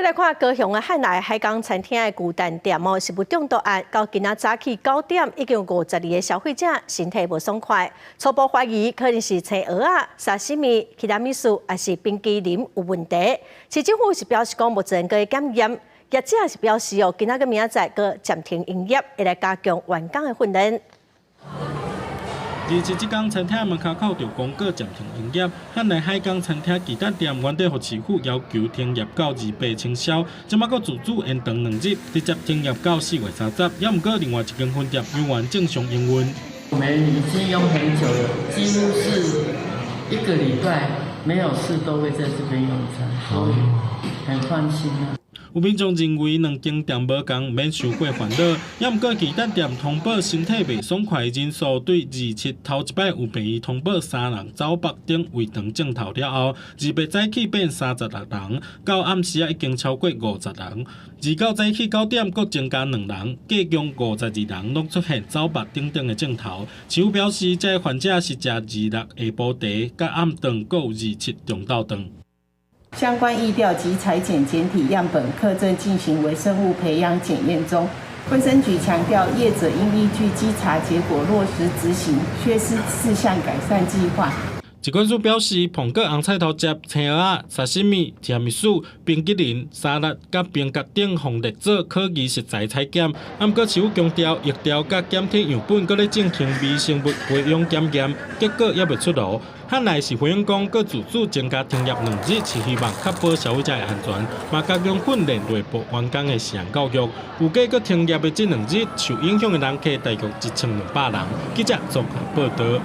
來看高雄的漢來海港餐廳的雞蛋店哦，食物中毒案，到今仔早起9點，已經有52個消費者身體無爽快，初步懷疑可能是青蚵仔、沙西米、提拉米蘇，抑是冰淇淋有問題。市政府是表示講目前閣檢驗，業者是表示哦，今仔佮明仔載閣暫停營業，會來加強員工的訓練。27這工餐廳門跤口就公告暫停營業，漢來海港餐廳雞蛋店原底予市府要求停業到28清消，這馬閣自主延長2日，直接停業到4月30。也毋過另外一間分店猶原正常營運。我們已經用很久了，幾乎是一個禮拜沒有事都會在這邊用餐，所以很放心啊。有民眾認為兩間店無仝，免傷過煩惱。也毋過雞蛋店通報身體袂爽快的人數，對27頭一擺有病院通報三人走腹頂胃腸症頭了後，28早起變36人，到暗時仔已經超過50人。29早起9點，閣增加兩人，計共52人攏出現走腹等等的症頭。市府表示，這个患者是食26下晡茶，佮暗頓閣有27中晝頓。相關疫調及採檢檢體樣本，刻正進行微生物培養檢驗中。衛生局強調，業者應依據稽查結果落實執行缺失事項改善計劃。疾管署表示，蘋果紅菜頭汁、青蚵仔、沙西米、提拉米蘇、冰激凌、沙律佮冰角等予列做可疑食材採檢。毋過市府強調，疫調佮檢體樣本閣咧進行微生物培養檢驗，結果猶未出爐。漢來是回應講，閣自主增加停業2日，是希望確保消費者的安全，嘛加強訓練內部員工的食安教育。預計閣停業的這兩日，受影響的人客大約1200人。記者綜合報導。